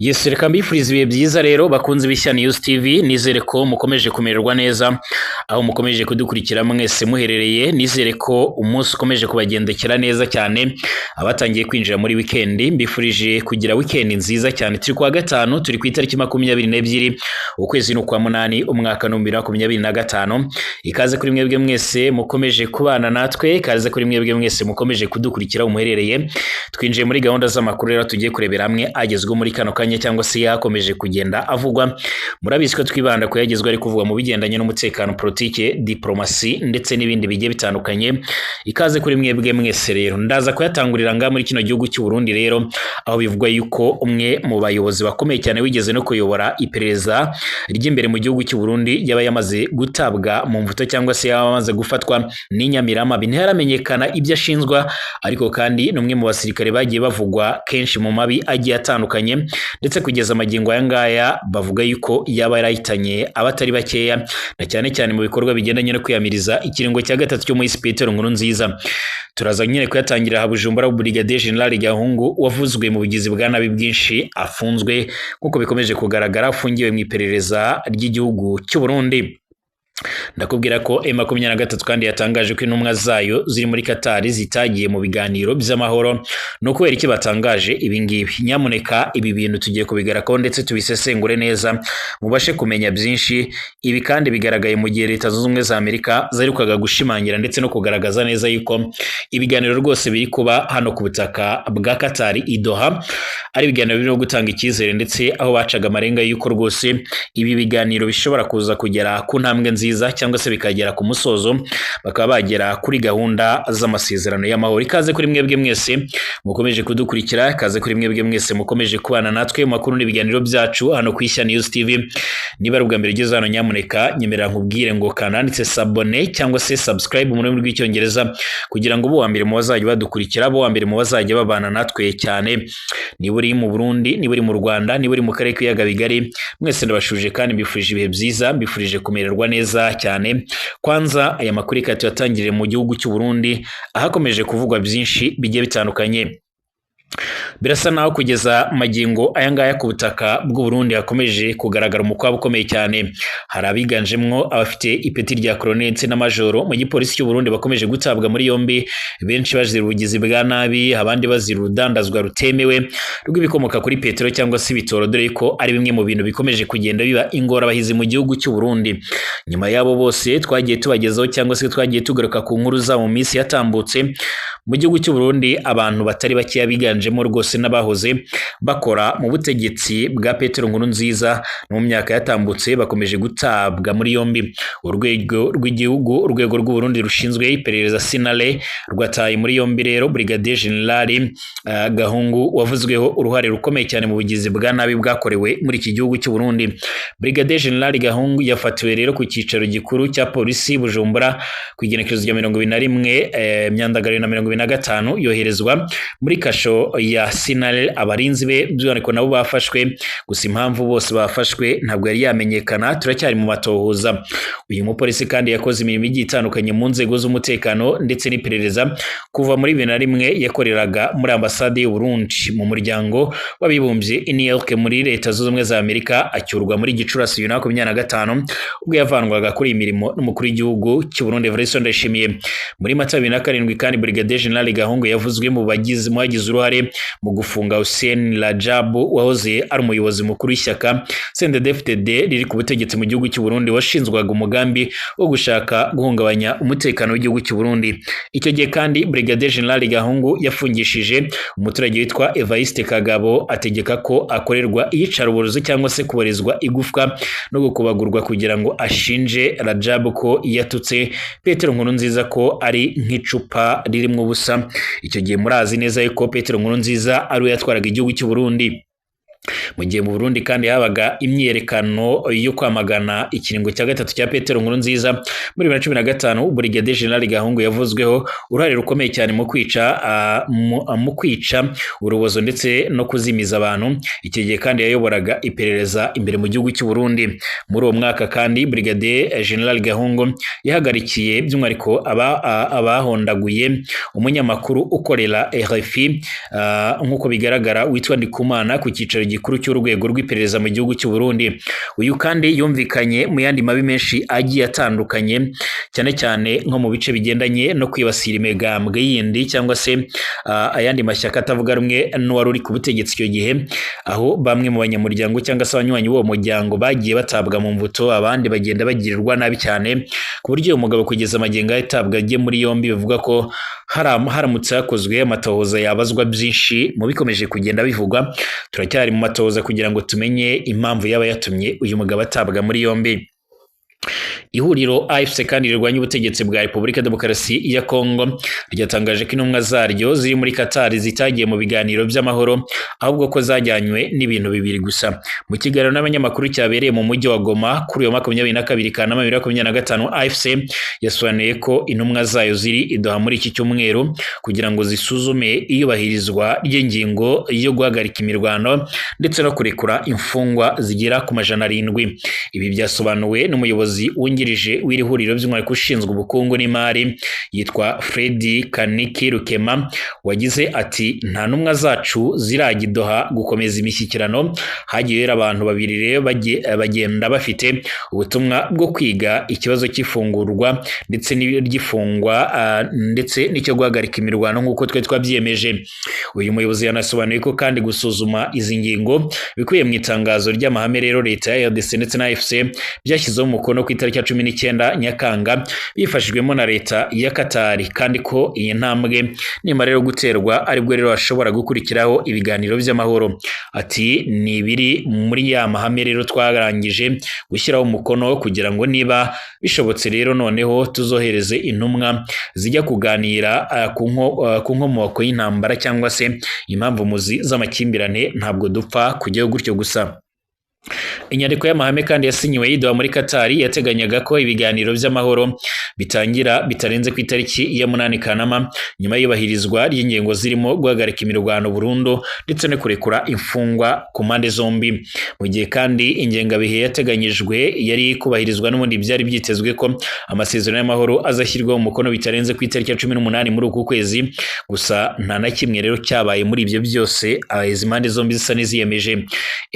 Yes, reka mbifuriza ibihe byiza rero bakunze Bishya News TV. Nizere ko mukomeje kumererwa neza aho mukomeje kudukurikira mwese muherereye. Nizere ko umunsi ukomeje kubagendekera neza cyane. Abatangiye kwinjira muri weekend, mbifurije kugira weekend nziza cyane. Turi kuwa gatanu, turi ku itariki 22, ukwezi ni ukwa munani, umwaka ni 2025. Ikaze kuri mwebwe mwese mukomeje kubana natwe, ikaze kuri mwebwe mwese mukomeje kudukurikira umuherereye. Twinjiye muri gahunda z'amakuru rero, tugiye kurebera hamwe agezweho muri kano kanya cyangwa se yakomeje kugenda avugwa. Murabizi ko twibanda ku yagezweho ari kuvugwa mu bigendanye n'umutekano, politike, diplomasi ndetse n'ibindi bigiye bitandukanye. Ikaze kuri mwebwe mwese rero. Ndaza kuyatangurira ngaha muri kino gihugu cy'u Burundi rero, aho bivugwa yuko umwe mu bayobozi bakomeye cyane wigeze no kuyobora iperereza ry'imbere mu gihugu cy'u Burundi yaba yamaze gutabwa mu mvuto cyangwa se yaba yamaze gufatwa n'inyamirama. Ntiharamenyekana ibyo ashinjwa, ariko kandi ni umwe mu basirikare bagiye bavugwa kenshi mu mabi agiye atandukanye, ndetse kugeza amagingo aya ngaya bavuga yuko yaba yarahitanye abatari bakeya, na cyane cyane mu bikorwa bigendanye no kwiyamiriza ikiringo cya gatatu cyo muri Petero Nkurunziza. Turaza nyine kuyatangira aha Bujumbura, Brigadier General Gahungu wavuzwe mu bugizi bwa nabi bwinshi afunzwe, nk'uko bikomeje kugaragara afungiwe mu iperereza ry'igihugu cy'u Burundi. Ndakubwira ko M23 kandi yatangaje ko intumwa zayo ziri muri Qatar zitagiye mu biganiro by'amahoro. No kubera iki batangaje ibi ngibi? Nyamuneka ibi bintu tugiye kubigarakaho ndetse tubisesengure neza mubashe kumenya byinshi. Ibi kandi bigaragaye mu gihe Leta Zunze Ubumwe za Amerika zaherukaga gushimangira ndetse no kugaragaza neza yuko ibiganiro rwose biri kuba hano ku butaka bwa Qatar i Doha ari ibiganiro birimo gutanga icyizere, ndetse aho bacaga amarenga yuko rwose ibi biganiro bishobora kuza kugera ku ntambwe nziza cyangwa se bikagera ku musozo, bakaba bagera kuri gahunda z'amasezerano y'amahoro. Ikaze kuri mwebwe mwese mukomeje kudukurikira, ikaze kuri mwebwe mwese mukomeje kubana natwe mu makuru n'ibiganiro byacu hano ku Ishya News TV. Niba ari ubwa mbere ugeze hano, nyamuneka nyemerera nkubwire ngo kanda handitse s'abonner cyangwa se subscribe mu rurimi rw'Icyongereza, kugira ngo ube uwa mbere mu bazajya badukurikira, ube uwa mbere mu bazajya babana natwe cyane. Niba uri mu Burundi, niba uri mu Rwanda, niba uri mu karere k'ibiyaga bigari, mwese ndabashuje kandi mbifurije ibihe byiza, mbifurije kumererwa neza cyane. Kwanza aya makuru reka tuyatangirire mu gihugu cy'u Burundi, ahakomeje kuvugwa byinshi bigiye bitandukanye. Birasa naho kugeza magingo aya ngaya ku butaka bw'u Burundi hakomeje kugaragara umukwabo ukomeye cyane. Hari abiganjemwo abafite ipeti rya colonel ndetse na majoro mu gipolisi cy'u Burundi bakomeje gutabwa muri yombi, benshi bazira ubugizi bwa nabi, abandi bazira urudandazwa rutemewe rw'ibikomoka kuri peteroli cyangwa se ibitoro, dore ko ari bimwe mu bintu bikomeje kugenda biba ingorabahizi mu gihugu cy'u Burundi. Nyuma y'abo bose twagiye tubagezaho cyangwa se twagiye tugaruka ku nkuru zabo mu minsi yatambutse, mu gihugu cy'u Burundi abantu batari bakeya biganjemo rwose n'abahoze bakora mu butegetsi bwa Petero Nkurunziza no mu myaka yatambutse bakomeje gutabwa muri yombi. Urwego rw'igihugu, urwego rw'u Burundi rushinzwe iperereza Sinale, rwataye muri yombi rero Brigadier General Gahungu wavuzweho uruhare rukomeye cyane mu bugizi bwa nabi bwakorewe muri iki gihugu cy'u Burundi. Brigadier General Gahungu yafatiwe rero ku cyicaro gikuru cya polisi Bujumbura ku igenekerezo rya 21 Myandagaro na 25, yoherezwa muri kasho ya Sinale. Abarinzi be by'umwihariko nabo bafashwe, gusa impamvu bose bafashwe ntabwo yari yamenyekana, turacyari mu matohoza. Uyu mupolisi kandi yakoze imirimo igiye itandukanye mu nzego z'umutekano ndetse n'iperereza. Kuva muri 2001 yakoreraga muri ambasade y'u Burundi mu muryango w'abibumbye i New York muri Leta Zunze Ubumwe za Amerika, acyurwa muri Gicurasi 2025 ubwo yavanwaga kuri iyi mirimo n'umukuru w'igihugu cy'u Burundi Evariste Ndayishimiye. Muri Mata 2007 kandi Brigadier General Gahungu yavuzwe mu bagize mu bagize uruhare mu gufunga Hussein Rajabu wahoze ari umuyobozi mukuru w'ishyaka CNDD-FDD riri ku butegetsi mu gihugu cy'u Burundi, washinzwaga umugambi wo gushaka guhungabanya umutekano w'igihugu cy'u Burundi. Icyo gihe kandi Brigadier General Gahungu yafungishije umuturage witwa Evariste Kagabo, ategeka ko akorerwa iyicarubozo cyangwa se kuborezwa igufwa no gukubagurwa kugira ngo ashinje Rajabu ko yatutse Petero Nkurunziza ko ari nk'icupa ririmo ubusa. Icyo gihe murazi neza yuko Petero Nkurunziza ari we yatwaraga igihugu cy'u Burundi. Mu gihe mu Burundi kandi habaga imyiyerekano yo kwamagana ikiringo cya gatatu cya Petero Nkurunziza muri 2015, Brigadier General Gahungu yavuzweho uruhare rukomeye cyane mu kwica urubozo ndetse no kuzimiza abantu. Icyo gihe kandi yayoboraga iperereza imbere mu gihugu cy'u Burundi. Muri uwo mwaka kandi Brigadier General Gahungu yahagarikiye by'umwihariko abahondaguye umunyamakuru ukorera RFI, nk'uko bigaragara witwa Ndikumana, ku cyicaro gikuru gikuru cy'urwego rw'iperereza mu gihugu cy'u Burundi. Uyu kandi yumvikanye mu yandi mabi menshi agiye atandukanye, cyane cyane nko mu bice bigendanye no kwibasira imigambwe yindi cyangwa se ayandi mashyaka atavuga rumwe n'uwari uri ku butegetsi icyo gihe, aho bamwe mu banyamuryango cyangwa se abanywanyi b'uwo muryango bagiye batabwa mu mvuto, abandi bagenda bagirirwa nabi cyane, ku buryo uyu mugabo kugeza magingo atabwa agiye muri yombi. Bivuga ko haramutse hakozwe amatohoza yabazwa byinshi mu bikomeje kugenda bivugwa. Turacyari mu matohoza kugira ngo tumenye impamvu yaba yatumye uyu mugabo atabwa muri yombi. Ihuriro AFC kandi rirwanya ubutegetsi bwa Repubulika Demokarasi ya Kongo ryatangaje ko intumwa zaryo ziri muri Qatar zitagiye mu biganiro by'amahoro, ahubwo ko zajyanywe n'ibintu bibiri gusa. Mu kiganiro n'abanyamakuru cyabereye mu mujyi wa Goma kuri uyu 22 Kanama 2025, AFC yasobanuye ko intumwa zayo ziri i Doha muri iki cyumweru kugira ngo zisuzume iyubahirizwa ry'ingingo yo guhagarika imirwano ndetse no kurekura imfungwa zigera ku 700. Ibi byasobanuwe n'umuyobozi wungirije w'iri huriro by'umwihariko ushinzwe ubukungu n'imari yitwa Freddy Kaniki Rukema, wagize ati nta ntumwa zacu zirajya i Doha gukomeza imishyikirano. Hagiye rero abantu babiri rero bagenda bafite ubutumwa bwo kwiga ikibazo cy'ifungurwa ndetse n'iry'ifungwa ndetse n'icyo guhagarika imirwano nk'uko twe twabyiyemeje. Uyu muyobozi yanasobanuye ko kandi gusuzuma izi ngingo bikubiye mu itangazo ry'amahame rero leta ya RDC ndetse na AFC byashyizeho umukono ku itariki ya 19 Nyakanga bifashijwemo na leta ya Qatar, kandi ko iyi ntambwe nimara rero guterwa aribwo rero hashobora gukurikiraho ibiganiro by'amahoro. Ati ni ibiri muri ya mahame rero twarangije gushyiraho umukono kugira ngo niba bishobotse rero noneho tuzohereze intumwa zijya kuganira ku nkomoko y'intambara cyangwa se impamvu muzi z'amakimbirane, ntabwo dupfa kujyayo gutyo gusa. Inyandiko y'amahame kandi yasinyiwe i Doha muri Qatar yateganyaga ko ibiganiro by'amahoro bitangira bitarenze ku itariki ya 8 Kanama, nyuma y'iyubahirizwa ry'ingingo zirimo guhagarika imirwano burundu ndetse no kurekura imfungwa ku mpande zombi. Mu gihe kandi ingengabihe yateganyijwe yari kubahirizwa, n'ubundi byari byitezwe ko amasezerano y'amahoro azashyirwaho umukono bitarenze ku itariki ya 18 muri uku kwezi. Gusa nta na kimwe rero cyabaye muri ibyo byose, izi mpande zombi zisa n'iziyemeje.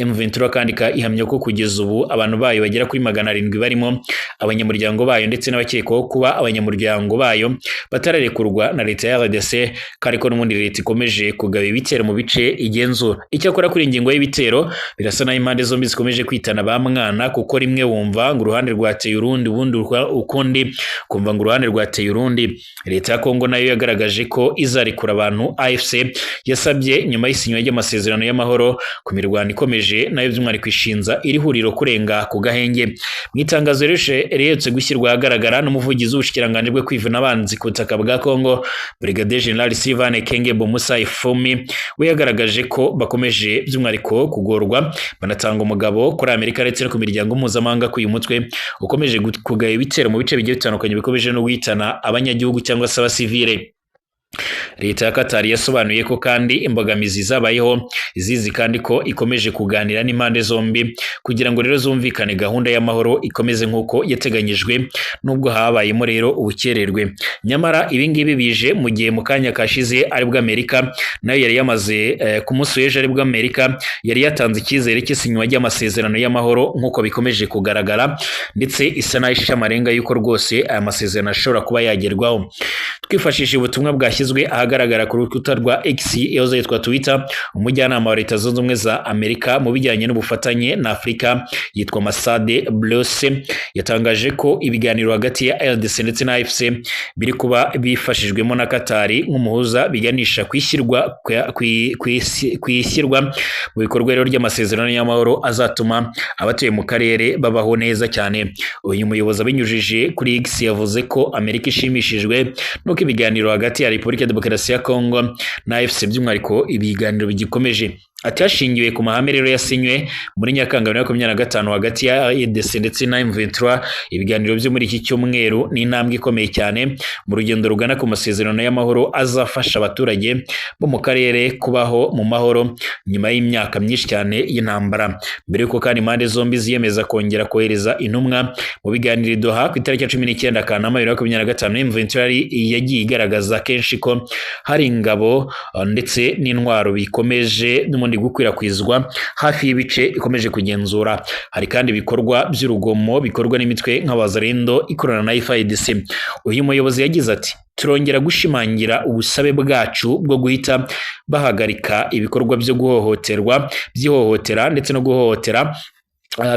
M23 kandi ihamya ko kugeza ubu abantu bayo bagera kuri 700 barimo abanyamuryango bayo ndetse n'abakekwaho kuba abanyamuryango bayo batararekurwa na leta ya RDC, kandi ko n'ubundi leta ikomeje kugaba ibitero mu bice igenzura. Icyakora kuri ingingo y'ibitero birasa naho impande zombi zikomeje kwitana ba mwana, kuko rimwe wumva ngo uruhande rwateye urundi, ubundi ukundi kumva ngo uruhande rwateye urundi. Leta ya Kongo nayo yagaragaje ko izarekura abantu AFC yasabye nyuma y'isinywa ry'amasezerano y'amahoro ku mirwano ikomeje, nayo by'umwihariko ishinza iri huriro kurenga ku gahenge. Mu itangazo riherutse gushyirwa ahagaragara n'umuvugizi w'ubushikiranganji bwo kwivuna abanzi ku butaka bwa Kongo, Brigadier General Sylvain Kenge Bomusa Ifumi, we yagaragaje ko bakomeje by'umwihariko kugorwa, banatanga umugabo kuri Amerika ndetse no ku miryango mpuzamahanga ko uyu mutwe ukomeje kugaba ibitero mu bice bigiye bitandukanye bikomeje no guhitana abanyagihugu cyangwa se abasivile. Leta ya Qatar yasobanuye ko kandi imbogamizi zabayeho izizi, kandi ko ikomeje kuganira n'impande zombi kugira ngo rero zumvikane gahunda y'amahoro ikomeze nk'uko yateganyijwe, nubwo habayemo rero ubukererwe. Nyamara ibi ngibi bije mu gihe mu kanya kashize aribwo Amerika nayo yari yamaze ku munsi w'ejo aribwo Amerika yari yatanze icyizere cy'isinywa ry'amasezerano y'amahoro nk'uko bikomeje kugaragara, ndetse isa naho ishisha amarenga y'uko rwose aya masezerano ashobora kuba yagerwaho. Twifashishije ubutumwa bwashyizwe ahagaragara ku rukuta rwa X yahoze yitwa Twitter, umujyanama wa Leta Zunze Ubumwe za Amerika mu bijyanye n'ubufatanye na Afurika yitwa Masade Blose yatangaje ko ibiganiro hagati ya RDC ndetse na AFC biri kuba bifashijwemo na Qatar nk'umuhuza, biganisha kwishyirwa mu bikorwa rero ry'amasezerano y'amahoro azatuma abatuye mu karere babaho neza cyane. Uyu muyobozi abinyujije kuri X yavuze ko Amerika ishimishijwe nuko ibiganiro hagati ya Repubulika Demokarasi ya Kongo na AFC by'umwihariko ibiganiro bigikomeje. Ati hashingiwe ku mahame rero yasinywe muri Nyakanga 2025 hagati ya ADC ndetse na M23, ibiganiro byo muri iki cyumweru ni intambwe ikomeye cyane mu rugendo rugana ku masezerano y'amahoro azafasha abaturage bo mu karere kubaho mu mahoro nyuma y'imyaka myinshi cyane y'intambara. Mbere yuko kandi impande zombi ziyemeza kongera kohereza intumwa mu biganiro i Doha ku itariki ya 19 Kanama 2025, M23 yagiye igaragaza kenshi ko hari ingabo ndetse n'intwaro bikomeje n'ubundi gukwirakwizwa hafi y'ibice ikomeje kugenzura. Hari kandi ibikorwa by'urugomo bikorwa n'imitwe nk'Abazalendo ikorana na FARDC. Uyu muyobozi yagize ati: "Turongera gushimangira ubusabe bwacu bwo guhita bahagarika ibikorwa byo guhohoterwa, by'ihohotera ndetse no guhohotera,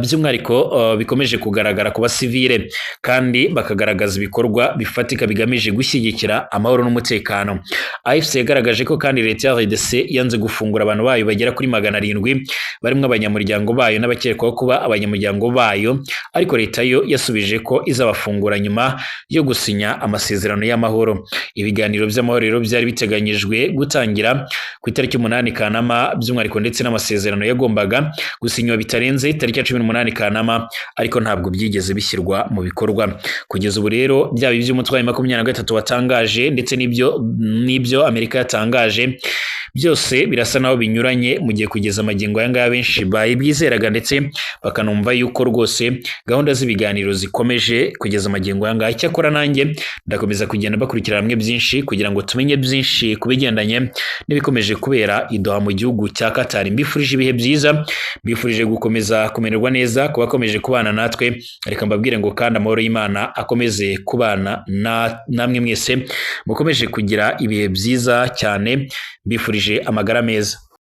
by'umwihariko bikomeje kugaragara ku basivile, kandi bakagaragaza ibikorwa bifatika bigamije gushyigikira amahoro n'umutekano." AFC yagaragaje ko kandi leta ya RDC yanze gufungura abantu bayo bagera kuri 700 barimo abanyamuryango bayo n'abakekwaho kuba abanyamuryango bayo, ariko leta yo yasubije ko izabafungura nyuma yo gusinya amasezerano y'amahoro. Ibiganiro by'amahoro rero byari biteganyijwe gutangira ku itariki 8 Kanama by'umwihariko, ndetse n'amasezerano yagombaga gusinywa bitarenze itariki 18 Kanama, ariko ntabwo byigeze bishyirwa mu bikorwa. Kugeza ubu rero byaba iby'umutwe wa 23 watangaje ndetse n'ibyo Amerika yatangaje byose birasa naho binyuranye, mu gihe kugeza amagingo aya ngaya benshi bayibyizeraga ndetse bakanumva yuko rwose gahunda z'ibiganiro zikomeje kugeza amagingo aya ngaya. Icyakora nanjye ndakomeza kugenda bakurikira hamwe byinshi kugira ngo tumenye byinshi ku bigendanye n'ibikomeje kubera i Doha mu gihugu cya Qatar. Mbifurije ibihe byiza, mbifurije gukomeza kumererwa neza ku bakomeje kubana natwe. Reka mbabwire ngo kandi amahoro y'Imana akomeze kubana namwe mwese mukomeje kugira ibihe byiza cyane. Mbifurije amagara meza.